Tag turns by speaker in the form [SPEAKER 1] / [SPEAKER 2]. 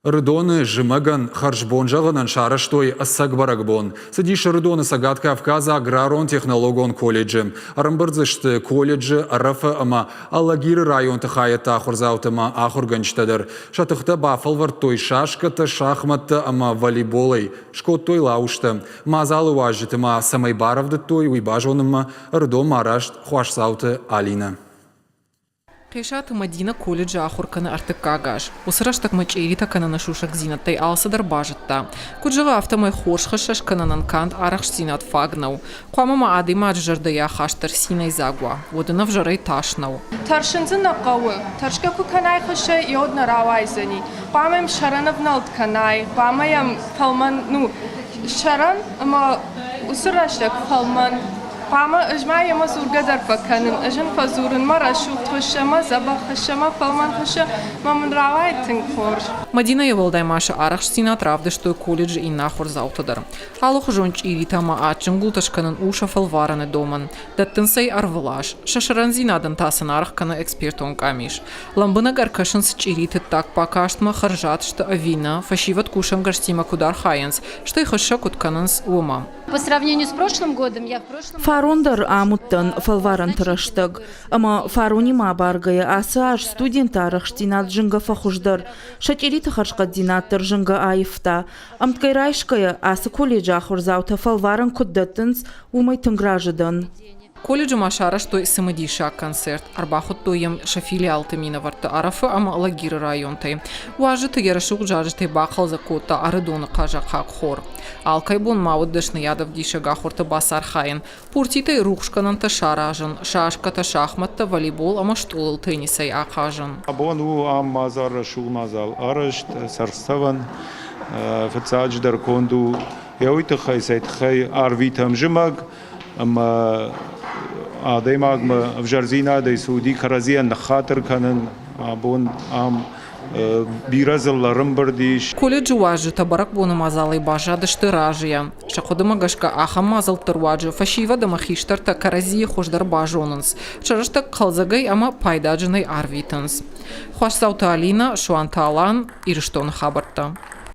[SPEAKER 1] Ӕрыдоны зымӕгӕн хӕрзбон зӕгъынӕн сарӕзтой ӕцӕг бӕрӕгбон. Цыдис Ӕрыдоны Цӕгат Кавказы аграрон-технологон колледжы. Ӕрӕмбырд дзы сты колледжы, Ӕрӕфы ӕмӕ Алагиры районты хайӕдты ахуырдзаутӕ ӕмӕ ахуыргӕнджытӕ дӕр. Сӕ тыхтӕ бафӕлвӕрдтой шашкӕтӕ, шахмӕттӕ ӕмӕ волейболӕй. Скодтой лауызтӕ. Мадзалы уазджыты ма цӕмӕй барӕвдыдтой, уый базонынмӕ Ӕрыдонмӕ араст Хуасдзауты Алинӕ.
[SPEAKER 2] Хъесаты Мадинӕ колледжы ахуыр кӕны ӕртыккаг аз. Уыцы рӕстӕгмӕ чъиритӕ кӕныны сусӕгдзинӕдтӕй алцыдӕр базыдта. Куыд зӕгъы, афтӕмӕй хорз хӕссӕс кӕнынӕн канд арӕхстдзинад фаг нӕу. Хъуамӕ ма адӕймаджы зӕрдӕйы ахаст дӕр цинӕйдзаг уа, уӕд ын ӕвзӕрӕй тас нӕу.
[SPEAKER 3] Тӕрсын дзы нӕ хъӕуы. Тӕрсгӕ куы кӕнай хӕссӕй, йод нӕ рауайдзӕни. Хъуамӕ йӕм сӕрӕн ӕвнӕлд кӕнай, хъуамӕ йӕм фӕлмӕн, ну, сӕрӕн ӕмӕ уыцы рӕстӕг фӕлмӕн. Хъуамӕ ӕз ма йемӕ дзургӕ дӕр фӕкӕнын. Ӕз ын фӕдзурын мӕ рӕсугъд хуыссӕ, мӕ дзӕбӕх хуыссӕ, мӕ фӕлмӕн хуыссӕ, мӕ мын рауайы тынг хорз.
[SPEAKER 2] Мадинӕйы уӕлдай ма сӕ арӕхстдзинад равдыстой колледжы иннӕ ахуырдзаутӕ дӕр. Алыхуызон чъиритӕ ӕмӕ адджын гуылтӕ скӕнын у сӕ фӕлварӕны домӕн. Дӕттынц ӕй ӕрвылаз. Сӕ сӕрӕндзинадӕн та сын аргъ кӕны экспертон къамис. Лӕмбынӕг ӕркӕсынц чъириты ддаг бакастмӕ, хӕрзад сты ӕви нӕ, фӕсивӕд кусӕнгӕрзтимӕ куыд архайынц, стӕй хыссӕ куыд кӕнынц, уымӕ.
[SPEAKER 4] Фарон дӕр ам уыдтӕн фӕлварӕнты рӕстӕг, ӕмӕ фаронимӕ абаргӕйӕ ацы аз студентты арӕхстдзинад зынгӕ фӕхуыздӕр, сӕ чъириты хӕрзхъӕддзинад дӕр зынгӕ аивта. Ӕмткӕй райсгӕйӕ, ацы колледжы ахуырдзаутӕ фӕлварӕн куыд дӕттынц, уымӕй тынг разы дӕн.
[SPEAKER 2] Колледжы ма сарӕзтой цымыдисаг концерт. Ӕрбахуыдтой йӕм сӕ филиалты минӕвӕртты Ӕрӕфы ӕмӕ Алагиры районтӕй. Уазджыты йӕ рӕсугъд зарджытӕй бахъӕлдзӕг кодта Ӕрыдоны хъазахъхъаг хор. Алкӕй бон ма уыд дӕсныйадӕвдисӕг ахуырты бацархайын, пуртитӕй рухсгӕнӕнтӕ саразын, шашкӕтӕ, шахмӕттӕ, волейбол ӕмӕ стъолыл теннисӕй ахъазын.
[SPEAKER 5] Абон у ам мадзал рӕсугъд мадзал арӕзт, сӕргъцӕвӕн. Фыццаджыдӕр конд у йӕ уый тыххӕй, цӕй тыххӕй арвитӕм зымӕг, ӕмӕ адӕймагмӕ ӕвзӕрдзинадӕй цы уыди, кӕрӕдзийӕн ныххатыр кӕнын, абон ам бирӕ дзыллӕ ӕрӕмбырд ис.
[SPEAKER 2] Колледжы уазджытӕ бӕрӕгбоны мадзалӕй баззадысты разыйӕ. Сӕ хъуыдымӕ гӕсгӕ ахӕм мадзӕлтты руаджы фӕсивӕд ӕмӕ хистӕртӕ кӕрӕдзийы хуыздӕр базонынц, сӕ рӕстӕг хъӕлдзӕгӕй ӕмӕ пайдаджынӕй арвитынц. Хуасдзауты Алинӕ, Суанты Алан, Ирыстоны хабӕрттӕ.